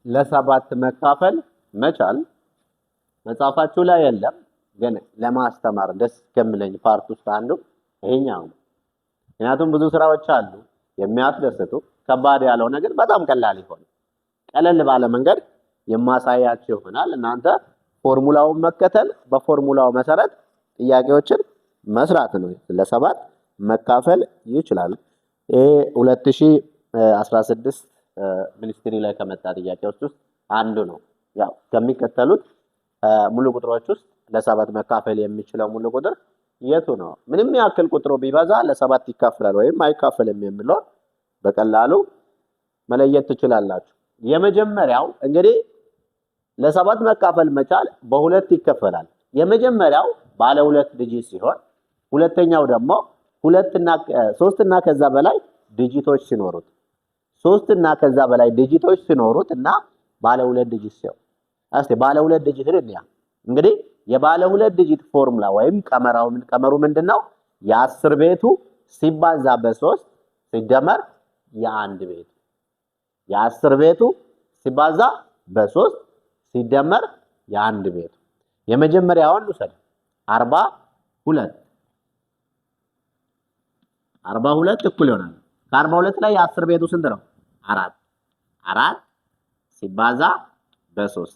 ለሰባት መካፈል መቻል መጽሐፋችሁ ላይ የለም፣ ግን ለማስተማር ደስ ከሚለኝ part ውስጥ አንዱ ይሄኛው ነው። ምክንያቱም ብዙ ስራዎች አሉ የሚያስደስቱ፣ ከባድ ያልሆነ ግን በጣም ቀላል ይሆን ቀለል ባለ መንገድ የማሳያችሁ ይሆናል። እናንተ ፎርሙላውን መከተል፣ በፎርሙላው መሰረት ጥያቄዎችን መስራት ነው። ለሰባት መካፈል ይችላል። ይሄ 2016 ሚኒስትሪ ላይ ከመጣ ጥያቄዎች ውስጥ አንዱ ነው። ያው ከሚከተሉት ሙሉ ቁጥሮች ውስጥ ለሰባት መካፈል የሚችለው ሙሉ ቁጥር የቱ ነው? ምንም ያክል ቁጥሩ ቢበዛ ለሰባት ይካፈላል ወይም አይካፈልም የሚለውን በቀላሉ መለየት ትችላላችሁ። የመጀመሪያው እንግዲህ ለሰባት መካፈል መቻል በሁለት ይከፈላል። የመጀመሪያው ባለ ሁለት digit ሲሆን ሁለተኛው ደግሞ ሁለትና ሶስትና ከዛ በላይ digit ኦች ሲኖሩት፣ ሶስትና ከዛ በላይ digit ኦች ሲኖሩት እና ባለ ሁለት digit ሲሆን፣ እስቲ ባለ ሁለት digit እንያ። እንግዲህ የባለ ሁለት digit formula ወይም ቀመራው ቀመሩ ምንድነው? የ10 ቤቱ ሲባዛ በሶስት ሲደመር የአንድ ቤቱ፣ የ10 ቤቱ ሲባዛ በሶስት ሲደመር የአንድ ቤቱ። የመጀመሪያውን ውሰድ። 42፣ 42 እኩል ይሆናል። ከ42 ላይ የ10 ቤቱ ስንት ነው? አራት። አራት ሲባዛ በሶስት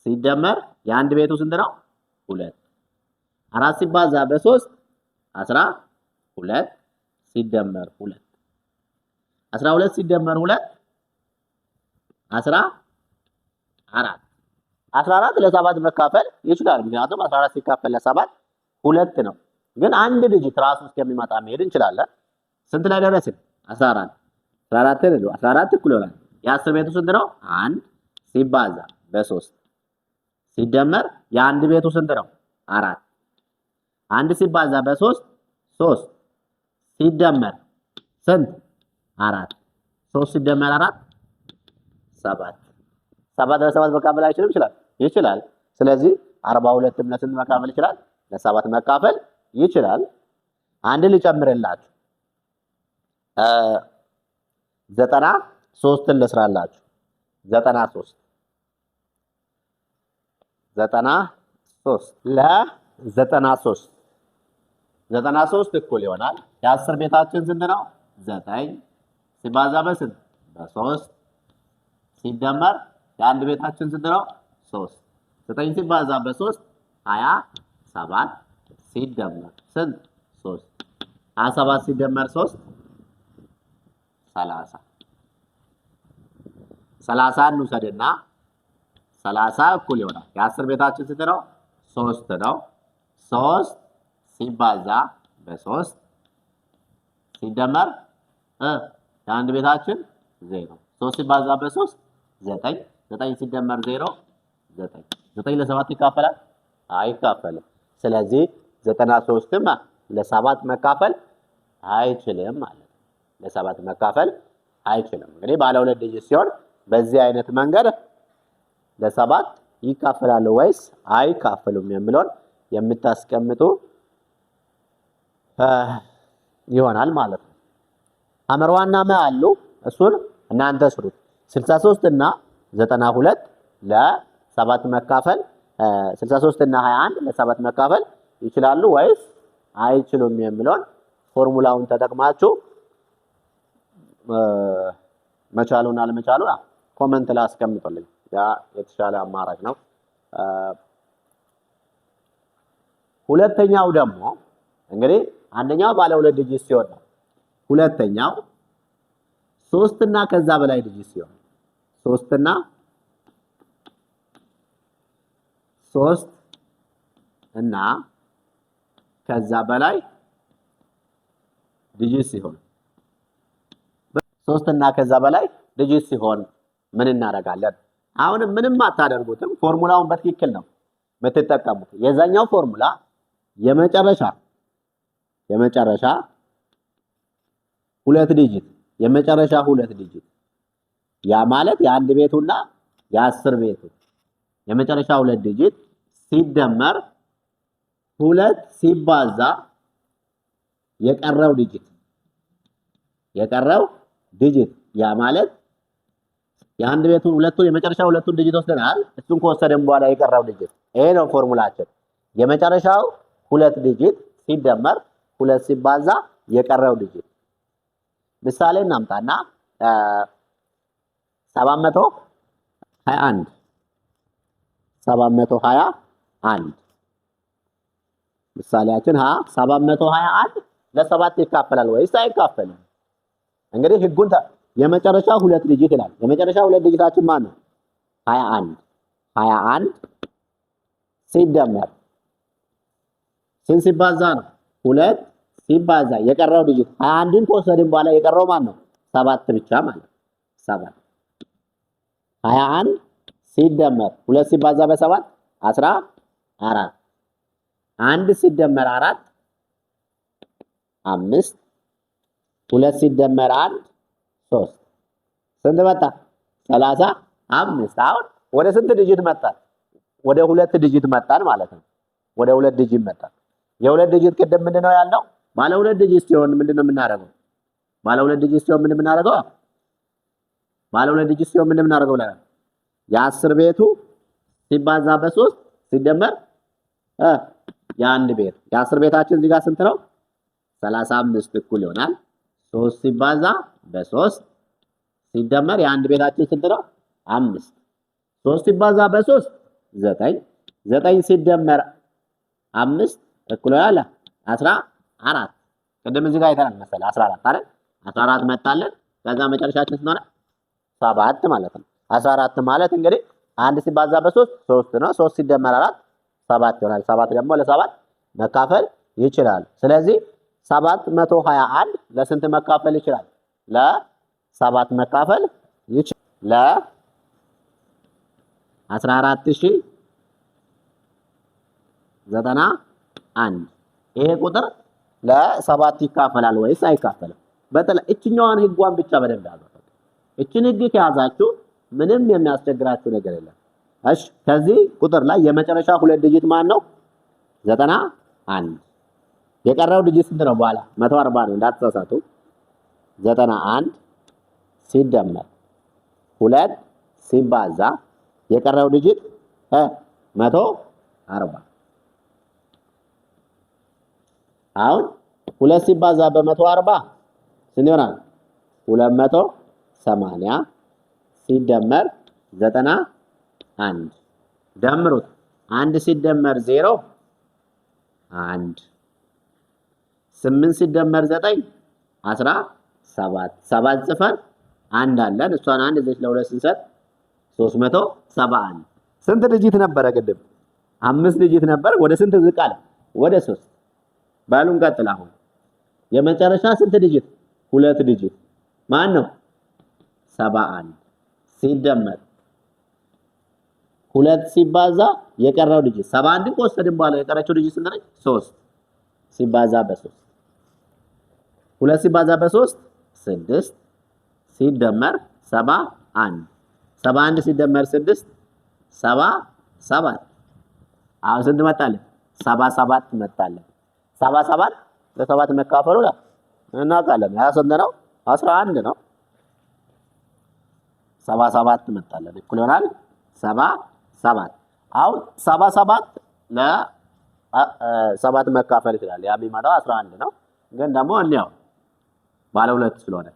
ሲደመር የአንድ ቤቱ ስንት ነው? ሁለት። አራት ሲባዛ በሶስት 12 ሲደመር ሁለት፣ 12 ሲደመር ሁለት 14። 14 ለሰባት መካፈል ይችላል። ምክንያቱም 14 ሲካፈል ለሰባት ሁለት ነው። ግን አንድ digit ራሱ እስከሚመጣ መሄድ እንችላለን። ስንት ላይ ደረስን? 14። 14 ነው። 14 እኩል ይሆናል የ10 ቤቱ ስንት ነው? አንድ ሲባዛ በሶስት ሲደመር የአንድ ቤቱ ስንት ነው? አራት። አንድ ሲባዛ በሶስት ሶስት ሲደመር ስንት? አራት። ሶስት ሲደመር አራት ሰባት። ሰባት ለሰባት መካፈል አይችልም? ይችላል፣ ይችላል። ስለዚህ 42ም ለስንት መካፈል ይችላል? ለሰባት መካፈል ይችላል። አንድ ልጨምርላችሁ፣ 93ን ልስራላችሁ። 93፣ 93 ለ93፣ 93 እኩል ይሆናል የ10 ቤታችን ስንት ነው? ዘጠኝ ሲባዛ በስንት? በሶስት ሲደመር የአንድ ቤታችን ስንት ነው? ሶስት። ዘጠኝ ሲባዛ በሶስት 27 ሲደመር ስንት? ሶስት። 27 ሲደመር ሶስት 30። 30 እንውሰድና 30 እኩል ይሆናል የ10 ቤታችን ስንት ነው? ሶስት ነው። ሶስት ሲባዛ በሶስት ሲደመር የአንድ ቤታችን ዜሮ። ሶስት ሲባዛ በሶስት ዘጠኝ። ዘጠኝ ሲደመር ዜሮ ዘጠኝ። ዘጠኝ ለሰባት ይካፈላል? አይካፈልም። ስለዚህ 93ም ለሰባት መካፈል አይችልም ማለት ነው። ለሰባት መካፈል አይችልም። እንግዲህ ባለ ሁለት digit ሲሆን በዚህ አይነት መንገድ ለሰባት ይካፈላሉ ወይስ አይካፈሉም የሚለውን የምታስቀምጡ ይሆናል ማለት ነው። አመርዋና መ አሉ፣ እሱን እናንተ ስሩት። 63 እና 92 ለሰባት መካፈል፣ 63 እና 21 ለሰባት መካፈል ይችላሉ ወይስ አይችሉም የሚለውን ፎርሙላውን ተጠቅማችሁ መቻሉን አለመቻሉ comment ላይ አስቀምጡልኝ። ያ የተሻለ አማራጭ ነው። ሁለተኛው ደግሞ እንግዲህ አንደኛው ባለ ሁለት digit ሲሆን ነው። ሁለተኛው ሶስት እና ከዛ በላይ digit ሲሆን፣ ሶስት እና ከዛ በላይ digit ሲሆን፣ ሶስት እና ከዛ በላይ digit ሲሆን ምን እናደርጋለን? አሁንም ምንም አታደርጉትም። ፎርሙላውን በትክክል ነው የምትጠቀሙት። የዛኛው ፎርሙላ የመጨረሻ ሁለት digit፣ የመጨረሻ ሁለት digit፣ ያ ማለት የአንድ ቤቱና የ10 ቤቱ የመጨረሻ ሁለት digit ሲደመር ሁለት ሲባዛ የቀረው digit፣ የቀረው digit፣ ያ ማለት የአንድ ቤቱን ሁለቱን የመጨረሻ ሁለቱን digit ወስደናል። እሱን ከወሰድን በኋላ የቀረው digit ይሄ ነው ፎርሙላችን። የመጨረሻው ሁለት digit ሲደመር ሁለት ሲባዛ የቀረው digit። ምሳሌ እናምጣና 721፣ 721 ምሳሌያችን 721 ለሰባት ይካፈላል ወይስ አይካፈልም? እንግዲህ ህጉን የመጨረሻ ሁለት digit ይላል። የመጨረሻ ሁለት digit ኣችን ማን ነው? 21። 21 ሲደመር ስንት ሲባዛ ነው? ሁለት ሲባዛ የቀረው digit። 21ን ከወሰድን በኋላ የቀረው ማን ነው? ሰባት ብቻ ማለት ሰባት። 21 ሲደመር ሁለት ሲባዛ በሰባት 14። አንድ ሲደመር አራት አምስት፣ ሁለት ሲደመር አንድ ሶስት። ስንት መጣ? 35። አሁን ወደ ስንት digit መጣን? ወደ ሁለት digit መጣን ማለት ነው። ወደ ሁለት digit መጣን። የሁለት digit ቅድም ምንድነው ያልነው? ባለ ሁለት digit ሲሆን ምንድነው የምናደርገው? ባለ ሁለት digit ሲሆን ምንድነው የምናደርገው? ባለ ሁለት digit ሲሆን ምንድነው የምናደርገው ብለናል? የአስር ቤቱ ሲባዛ በሶስት ሲደመር የአንድ ቤት። የአስር ቤታችን እዚህ ጋር ስንት ነው? 35 እኩል ይሆናል ሶስት ሲባዛ በሶስት ሲደመር የአንድ ቤታችን ስንት ነው? አምስት። ሶስት ሲባዛ በሶስት ዘጠኝ፣ ዘጠኝ ሲደመር አምስት እኩል ይሆናል 14። ቅድም እዚህ ጋር አይተናል መሰለህ፣ 14 አይደል? 14 መጣለን። ከዛ መጨረሻችን ስንት ሆነ? ሰባት ማለት ነው። 14 ማለት እንግዲህ አንድ ሲባዛ በሶስት ሶስት ነው። ሶስት ሲደመር አራት ሰባት ይሆናል። ሰባት ደግሞ ለሰባት መካፈል ይችላል። ስለዚህ 721 ለስንት መካፈል ይችላል? ለሰባት መካፈል ይችላል። ለ14091 ይሄ ቁጥር ለሰባት ይካፈላል ወይስ አይካፈልም? በተለይ እችኛዋን ህጓን ብቻ በደንብ ያዙ። እችን ህግ ከያዛችሁ ምንም የሚያስቸግራችሁ ነገር የለም። እሺ፣ ከዚህ ቁጥር ላይ የመጨረሻ ሁለት digit ማን ነው? 91። የቀረው digit ስንት ነው? በኋላ 140 ነው፣ እንዳትሳሳቱ። 91 ሲደመር ሁለት ሲባዛ የቀረው digit 140። አሁን ሁለት ሲባዛ በ140 ስንት ይሆናል? 280 ሲደመር 91። ደምሩት። አንድ ሲደመር ዜሮ አንድ፣ ስምንት ሲደመር ዘጠኝ 17፣ ሰባት ጽፈን አንድ አለን። እሷን አንድ እዚህ ለሁለት ስንሰጥ 371። ስንት digit ነበረ ቅድም? አምስት digit ነበር። ወደ ስንት ዝቅ አለ? ወደ ሶስት። ባሉን ቀጥል። አሁን የመጨረሻ ስንት digit? ሁለት digit ማን ነው? 71 ሲደመር ሁለት ሲባዛ የቀረው digit፣ 71ን ከወሰድን በኋላ የቀረችው digit ስንት ነች? ሶስት። ሲባዛ በሶስት፣ ሁለት ሲባዛ በሶስት ስድስት ሲደመር 71። 71 ሲደመር ስድስት 77። አሁን ስንት መጣለን? 77 መጣለን። 77 ለሰባት መካፈሉ እናውቃለን። ያ ስንት ነው? 11 ነው። 77 መጣለን፣ እኩል ይሆናል 77። አሁን 77 ለሰባት መካፈል ይችላል። ያ የሚመጣው 11 ነው። ግን ደግሞ እንያው ባለ ሁለት ስለሆነ፣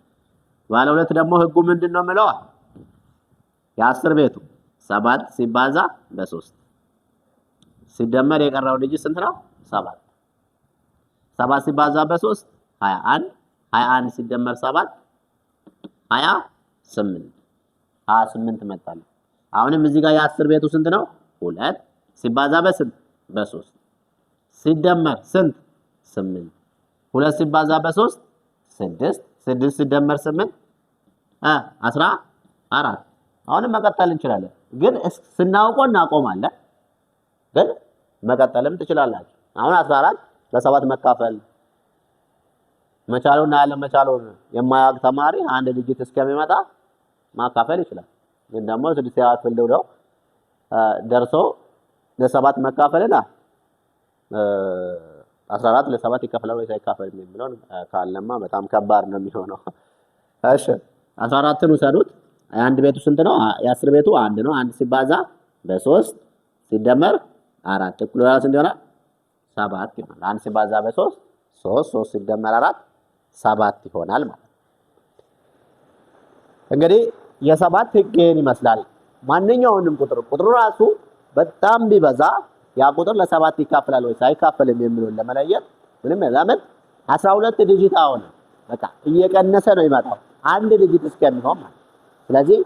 ባለ ሁለት ደግሞ ህጉ ምንድን ነው የሚለው? የአስር ቤቱ ሰባት ሲባዛ በሶስት ሲደመር የቀረው ልጅ ስንት ነው? ሰባት። ሰባት ሲባዛ በሶስት 21፣ 21 ሲደመር ሰባት 28። 28 መጣለ። አሁንም እዚህ ጋር የአስር ቤቱ ስንት ነው? ሁለት ሲባዛ በስንት? በሶስት ሲደመር ስንት? ስምንት። ሁለት ሲባዛ በሶስት ስድስት፣ ስድስት ሲደመር ስምንት 14። አሁንም መቀጠል እንችላለን፣ ግን ስናውቀው እናቆማለን። ግን መቀጠልም ትችላላችሁ። አሁን 14 ለሰባት መካፈል መቻሉና ያለመቻሉን የማያውቅ ተማሪ አንድ digit እስከሚመጣ ማካፈል ይችላል። ግን ደግሞ ስድስተኛ ክፍል ደውለው ደርሶ ለሰባት መካፈልና 14 ለሰባት ይከፈላል ወይስ አይካፈልም የሚለውን ካለማ በጣም ከባድ ነው የሚሆነው። እሺ፣ 14ን ውሰዱት። የአንድ ቤቱ ስንት ነው? የ10 ቤቱ አንድ ነው። አንድ ሲባዛ በሶስት ሲደመር አራት እኩል ይሆናል ስንት ይሆናል? 7 ይሆናል። አንድ ሲባዛ በሶስት ሶስት፣ ሶስት ሲደመር አራት 7 ይሆናል ማለት ነው። እንግዲህ የሰባት ህግ ይሄን ይመስላል። ማንኛውንም ቁጥር ቁጥሩ ራሱ በጣም ቢበዛ ያ ቁጥር ለሰባት ይካፈላል ወይስ አይካፈልም የሚለውን ለመለየት ምንም ለምን 12 digit አሁን በቃ እየቀነሰ ነው የሚመጣው አንድ digit እስከሚሆን ማለት። ስለዚህ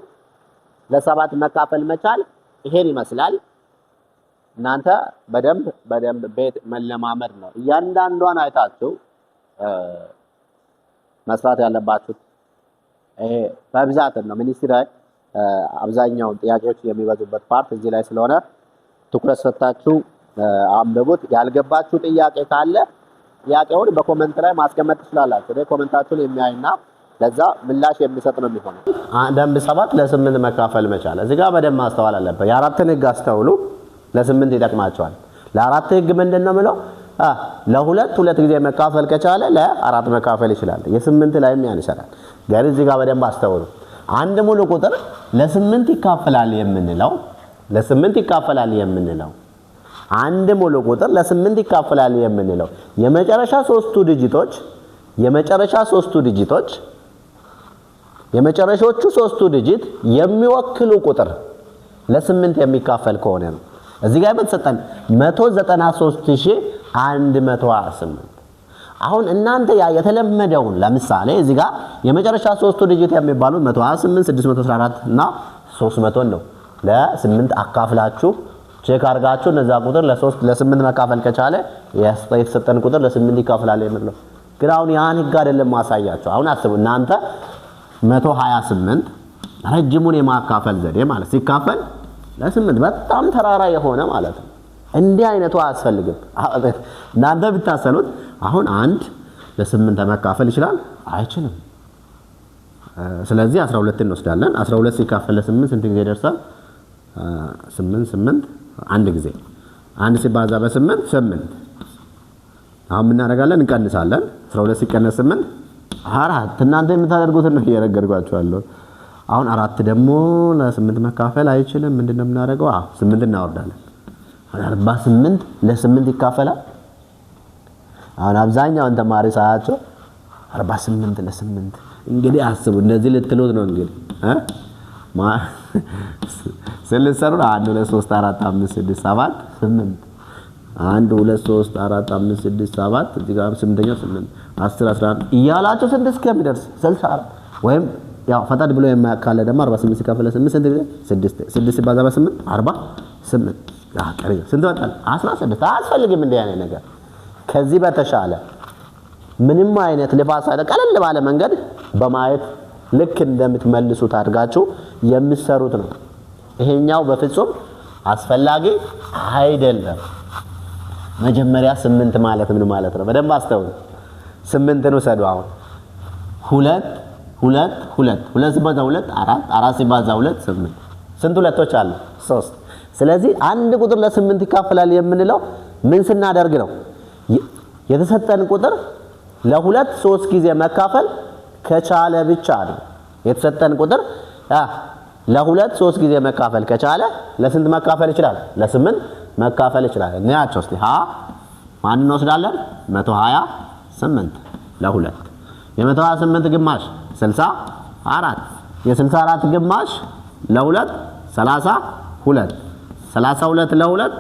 ለሰባት መካፈል መቻል ይሄን ይመስላል። እናንተ በደንብ በደንብ ቤት መለማመድ ነው። እያንዳንዷን አይታችሁ መስራት ያለባችሁ ይሄ በብዛት ነው። ሚኒስትሪ ላይ አብዛኛውን ጥያቄዎች የሚበዙበት part እዚህ ላይ ስለሆነ ትኩረት ሰጥታችሁ አንብቡት። ያልገባችሁ ጥያቄ ካለ ጥያቄውን በ comment ላይ ማስቀመጥ ትችላላችሁ። እኔ comment ኣችሁን የሚያይና ለዛ ምላሽ የሚሰጥ ነው የሚሆነው። ደንብ 7 ለ8 መካፈል መቻል። እዚህ ጋር በደንብ ማስተዋል አለበት። የአራትን ህግ አስተውሉ፣ ለ8 ይጠቅማቸዋል። ለአራት ህግ ምንድን ነው የምለው? ለሁለት ሁለት ጊዜ መካፈል ከቻለ ለአራት መካፈል ይችላል። የስምንት ላይም ያን ይሰራል። ግን እዚህ ጋር በደንብ አስተውሉ። አንድ ሙሉ ቁጥር ለስምንት ይካፈላል የምንለው ለስምንት ይካፈላል የምንለው አንድ ሙሉ ቁጥር ለስምንት ይካፈላል የምንለው የመጨረሻ ሶስቱ digit ኦች የመጨረሻዎቹ ሶስቱ digit የሚወክሉ ቁጥር ለስምንት የሚካፈል ከሆነ ነው። እዚህ ጋር በተሰጠን 193128 አሁን እናንተ ያ የተለመደውን ለምሳሌ እዚህ ጋር የመጨረሻ ሶስቱ digit የሚባሉት 128፣ 614 እና 300 ነው። ለስምንት አካፍላችሁ check አድርጋችሁ እነዛ ቁጥር ለሶስት ለስምንት መካፈል ከቻለ የተሰጠን ቁጥር ለስምንት ይካፈላል የሚል ነው። ግን አሁን ያን ህግ አይደለም ማሳያችሁ። አሁን አስቡ እናንተ 128 ረጅሙን የማካፈል ዘዴ ማለት ሲካፈል ለስምንት በጣም ተራራ የሆነ ማለት ነው። እንዲህ አይነቱ አያስፈልግም። እናንተ ብታሰሉት አሁን አንድ ለስምንት መካፈል ይችላል አይችልም? ስለዚህ 12 እንወስዳለን። 12 ሲካፈል ለስምንት ስንት ጊዜ ይደርሳል? 8 8 አንድ ጊዜ። አንድ ሲባዛ በስምንት ስምንት። አሁን ምን እናደርጋለን? እንቀንሳለን። 12 ሲቀነስ 8 4። እናንተ የምታደርጉትን ነው እየነገርኳችሁ ያለሁት። አሁን 4 ደግሞ ለስምንት መካፈል አይችልም። ምንድነው የምናደርገው? አዎ 8 እናወርዳለን። 48 ለስምንት ይካፈላል። አሁን አብዛኛውን ተማሪ ሳያቸው 48 ለስምንት እንግዲህ አስቡ፣ እንደዚህ ልትሉት ነው እንግዲህ እ ስልሰሩ 1 2 3 4 5 6 7 8 1 2 3 4 5 6 7 እዚህ ጋር ስምንተኛው 8 10 11 እያላቸው ስንት እስከሚደርስ 64 ወይም ያው ፈጣን ብሎ የማያካለ ደግሞ 48 ሲካፈል 8 ስንት ጊዜ? 6 6 ሲባዛ በ8 48 ቀሪ ስንት ይወጣል? 16። አያስፈልግም እንዲህ አይነት ነገር። ከዚህ በተሻለ ምንም አይነት ልፋት ሳይደር ቀለል ባለ መንገድ በማየት ልክ እንደምትመልሱት አድርጋችሁ የምትሰሩት ነው። ይሄኛው በፍጹም አስፈላጊ አይደለም። መጀመሪያ 8 ማለት ምን ማለት ነው? በደንብ አስተውሉ። 8 ነው ሰዱ። አሁን 2 2 2 2 ሲባዛ 2 4 4 ሲባዛ 2 8። ስንት ሁለቶች አሉ? 3። ስለዚህ አንድ ቁጥር ለስምንት ይካፈላል የምንለው ምን ስናደርግ ነው? የተሰጠን ቁጥር ለሁለት ሶስት ጊዜ መካፈል ከቻለ ብቻ ነው። የተሰጠን ቁጥር ለሁለት ሶስት ጊዜ መካፈል ከቻለ ለስንት መካፈል ይችላል? ለስምንት መካፈል ይችላል። እንያቸው እስቲ። ሀ ማን እንወስዳለን? 128 ለሁለት። የ128 ግማሽ 64። የ64 ግማሽ ለሁለት 32። 32 ለሁለት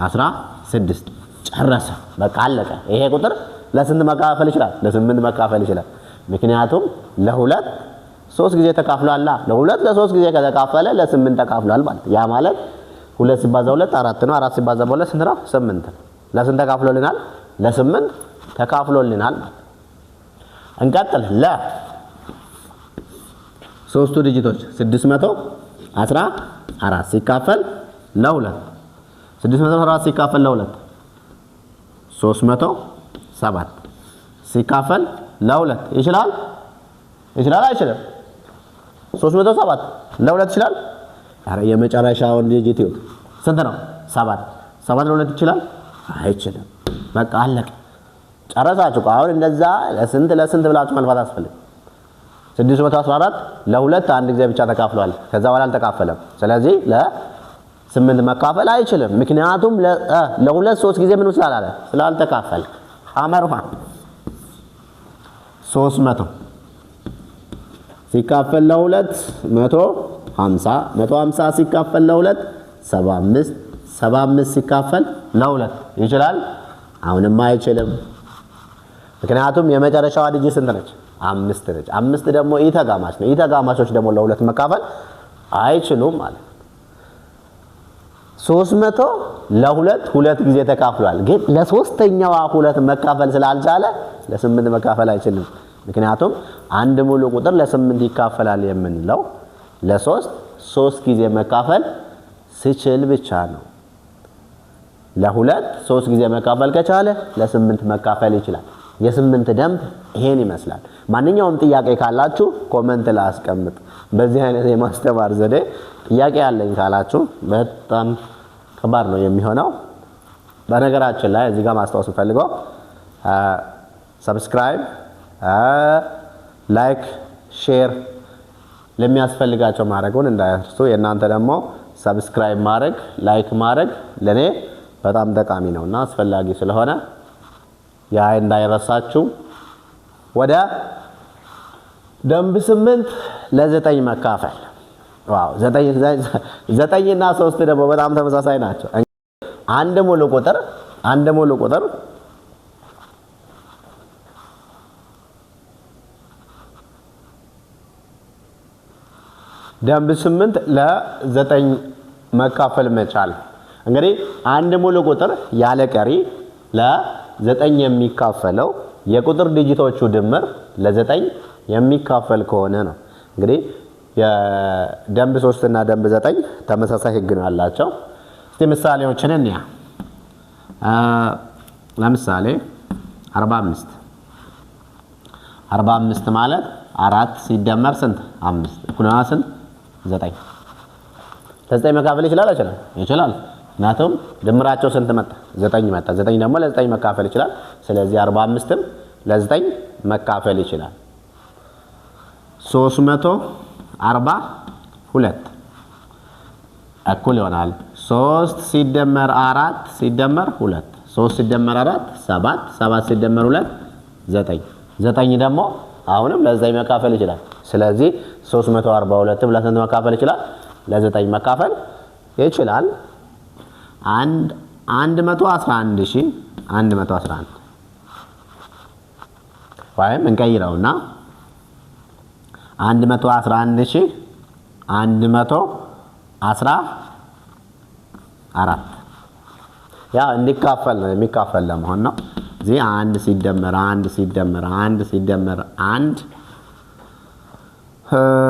16። ጨረሰ። በቃ አለቀ። ይሄ ቁጥር ለስንት መካፈል ይችላል? ለስምንት መካፈል ይችላል። ምክንያቱም ለሁለት ሶስት ጊዜ ተካፍሏል። ለሁለት ለሶስት ጊዜ ከተካፈለ ለስምንት ተካፍሏል ማለት። ያ ማለት 2 ሲባዛ 2 4 ነው። 4 ሲባዛ በሁለት ስንት ነው? 8 ነው። ለስንት ተካፍሎልናል? ለስምንት ተካፍሎልናል ማለት። እንቀጥል። ለ ሶስቱ digit ኦች 614 ሲካፈል ለሁለት 614 ሲካፈል ለሁለት 307 ሲካፈል ለሁለት ይችላል? ይችላል አይችልም? 307 ለሁለት ይችላል? ኧረ የመጨረሻውን digit ይሁን ስንት ነው? 7። 7 ለሁለት ይችላል? አይችልም። በቃ አለቀ። ጨረሳችሁ። አሁን እንደዛ ለስንት ለስንት ብላችሁ መልፋት አያስፈልግም። 614 ለሁለት አንድ ጊዜ ብቻ ተካፍሏል። ከዛ በኋላ አልተካፈለም። ስለዚህ ለ8 መካፈል አይችልም። ምክንያቱም ለሁለት ሶስት ጊዜ ምን ስላላለ ስላልተካፈለ። ሐመርሃ 300 ሲካፈል ለሁለት 150፣ 150 ሲካፈል ለሁለት 75፣ 75 ሲካፈል ለሁለት ይችላል? አሁንም አይችልም። ምክንያቱም የመጨረሻዋ digit ስንት ነች? አምስት ነች። አምስት ደግሞ ኢተጋማሽ ነው። ኢተጋማሾች ደግሞ ለሁለት መካፈል አይችሉም ማለት ነው። 300 ለሁለት ሁለት ጊዜ ተካፍሏል። ግን ለሶስተኛዋ ሁለት መካፈል ስላልቻለ ለስምንት መካፈል አይችልም። ምክንያቱም አንድ ሙሉ ቁጥር ለስምንት ይካፈላል የምንለው ለሶስት ሶስት ጊዜ መካፈል ሲችል ብቻ ነው። ለሁለት ሶስት ጊዜ መካፈል ከቻለ ለስምንት መካፈል ይችላል። የስምንት ደንብ ይሄን ይመስላል። ማንኛውም ጥያቄ ካላችሁ comment ላይ አስቀምጡ። በዚህ አይነት የማስተማር ዘዴ ጥያቄ ያለኝ ካላችሁ በጣም ከባድ ነው የሚሆነው። በነገራችን ላይ እዚህ ጋር ማስታወስ ፈልገው subscribe፣ like፣ share ለሚያስፈልጋቸው ማድረጉን እንዳይረሱ። የእናንተ ደግሞ subscribe ማድረግ፣ like ማድረግ ለኔ በጣም ጠቃሚ ነውና አስፈላጊ ስለሆነ ያ እንዳይረሳችሁ። ወደ ደንብ 8 ለ9 መካፈል። wow፣ 9 እና 3 ደግሞ በጣም ተመሳሳይ ናቸው። አንድ ሙሉ ቁጥር አንድ ሙሉ ቁጥር ደንብ 8 ለ9 መካፈል መቻል። እንግዲህ አንድ ሙሉ ቁጥር ያለ ቀሪ ለ9 የሚካፈለው የቁጥር digit ኦቹ ድምር ለ9 የሚካፈል ከሆነ ነው። እንግዲህ የደንብ 3 እና ደንብ 9 ተመሳሳይ ህግ ነው ያላቸው። እስቲ ምሳሌዎችን እንያ። ለምሳሌ 45፣ 45 ማለት 4 ሲደመር ስንት? 5 እኩል ነው ስንት? 9። ለዘጠኝ መካፈል ይችላል አይችልም? ይችላል። ምክንያቱም ድምራቸው ስንት መጣ? 9 መጣ። 9 ደግሞ ለ9 መካፈል ይችላል። ስለዚህ 45ም ለ9 መካፈል ይችላል። 342 እኩል ይሆናል 3 ሲደመር 4 ሲደመር 2። 3 ሲደመር 4 7፣ 7 ሲደመር 2 9። 9 ደግሞ አሁንም ለ9 መካፈል ይችላል። ስለዚህ 342 ለስንት መካፈል ይችላል? ለ9 መካፈል ይችላል። 111111 ወይም እንቀይረውና 111114 ያ እንዲካፈል ነው፣ የሚካፈል ለመሆን ነው። እዚህ 1 ሲደመር 1 ሲደመር 1 ሲደመር 1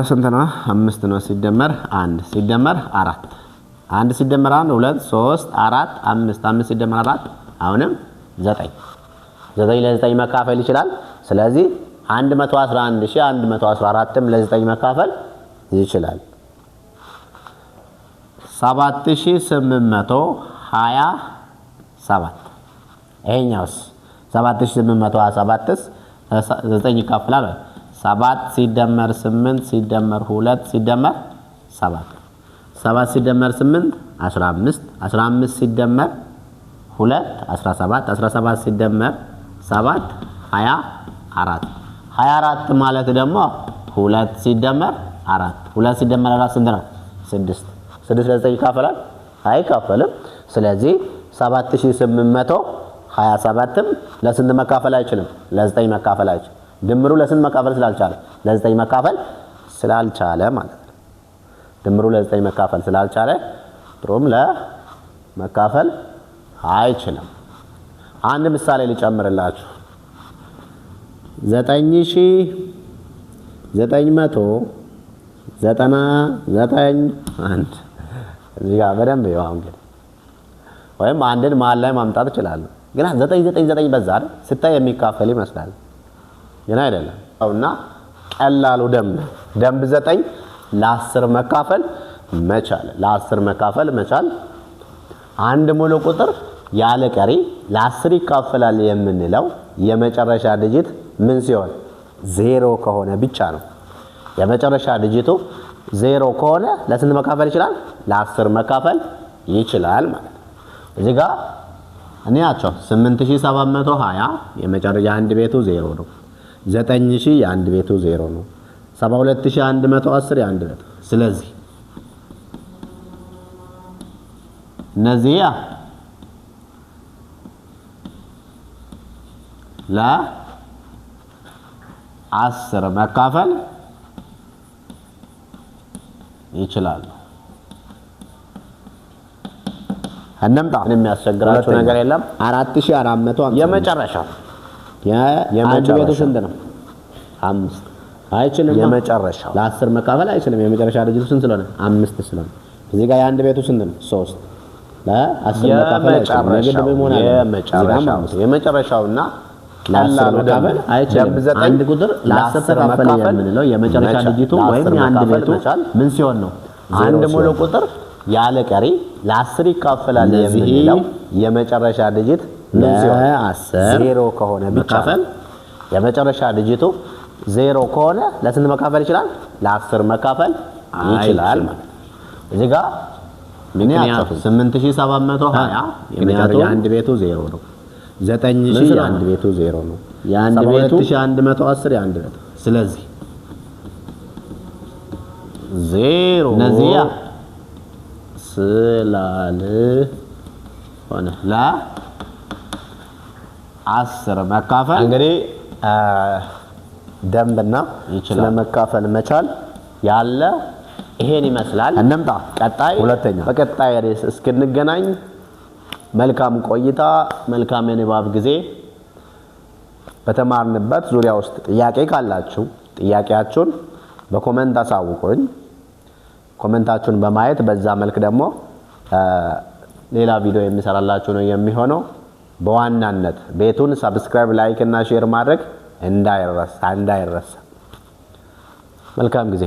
ስንት ነው? 5 ነው። ሲደመር 1 ሲደመር 4፣ 1 ሲደመር 1 2 3 4 5፣ 5 ሲደመር 4 አሁንም 9። 9 ለ9 መካፈል ይችላል። ስለዚህ 111114ም ለ9 መካፈል ይችላል። 7827፣ ይሄኛውስ 7827ስ 9 ይካፈላል። 7 ሲደመር 8 ሲደመር 2 ሲደመር 7፣ 7 ሲደመር 8 15፣ 15 ሲደመር 2 17፣ 17 ሲደመር 7 24። 24 ማለት ደግሞ 2 ሲደመር 4፣ 2 ሲደመር 4 ስንት ነው? 6። 6 ለ9 ይካፈላል? አይካፈልም። ስለዚህ 7827ም ለስንት መካፈል አይችልም? ለ9 መካፈል አይችልም። ድምሩ ለስንት መካፈል ስላልቻለ? ለ9 መካፈል ስላልቻለ ማለት ነው። ድምሩ ለ9 መካፈል ስላልቻለ ጥሩም ለመካፈል አይችልም። አንድ ምሳሌ ልጨምርላችሁ። 9999 1፣ እዚህ ጋር በደንብ ይኸው እንግዲህ ወይም አንድን መሀል ላይ ማምጣት እችላለሁ። ግን 999 በዛ አይደል? ስታይ የሚካፈል ይመስላል ግን አይደለም። እና ቀላሉ ደንብ ደንብ 9 ለ10 መካፈል መቻል፣ ለ10 መካፈል መቻል። አንድ ሙሉ ቁጥር ያለ ቀሪ ለ10 ይካፈላል የምንለው የመጨረሻ digit ምን ሲሆን? 0 ከሆነ ብቻ ነው። የመጨረሻ digit ኡ 0 ከሆነ ለስንት መካፈል ይችላል? ለ10 መካፈል ይችላል ማለት ነው። እዚህ ጋር እንያቸው 8720 የመጨረሻ የአንድ ቤቱ 0 ነው። 9000 የአንድ ቤቱ 0 ነው። 72110 የአንድ ቤቱ። ስለዚህ እነዚህ ለ10 መካፈል ይችላሉ። እንምጣ። ምንም የሚያስቸግራችሁ ነገር የለም። 4400 የመጨረሻው የአንድ ቤቱ ስንት ነው? 5 አይችልም። የመጨረሻው ለ10 መካፈል አይችልም። የመጨረሻ digit ኡ ስንት ስለሆነ? 5 ስለሆነ። እዚህ ጋር የአንድ ቤቱ ስንት ነው? 3 ለ10 መካፈል አይችልም። የግድ መሆን አለበት። የመጨረሻውና ለ10 መካፈል አይችልም። አንድ ቁጥር ለ10 ተካፈለ የምንለው የመጨረሻ digit ኡ ወይም የአንድ ቤቱ ምን ሲሆን ነው? አንድ ሙሉ ቁጥር ያለ ቀሪ ለ10 ይካፈላል የምንለው የመጨረሻ digit ምን ሲሆን? 0 ከሆነ ብቻ። የመጨረሻ digit ኡ 0 ከሆነ ለስንት መካፈል ይችላል? ለ10 መካፈል ይችላል ማለት ነው። እዚህ ጋር ምክንያቱም 8720 የመጨረሻ የአንድ ቤቱ 0 ነው። 9000 የአንድ ቤቱ 0 ነው። የአንድ ቤቱ 2110 የአንድ ቤቱ። ስለዚህ 0 እነዚህ ስላልሆነ ለ10 መካፈል እንግዲህ ደንብና ስለመካፈል መቻል ያለ ይሄን ይመስላል። እንምጣ። ቀጣይ ሁለተኛ በቀጣይ ርዕስ እስክንገናኝ መልካም ቆይታ፣ መልካም የንባብ ጊዜ። በተማርንበት ዙሪያ ውስጥ ጥያቄ ካላችሁ ጥያቄያችሁን በ comment አሳውቁኝ። comment ኣችሁን በማየት በዛ መልክ ደግሞ ሌላ ቪዲዮ የሚሰራላችሁ ነው የሚሆነው። በዋናነት ቤቱን subscribe፣ like እና share ማድረግ እንዳይረሳ እንዳይረሳ። መልካም ጊዜ።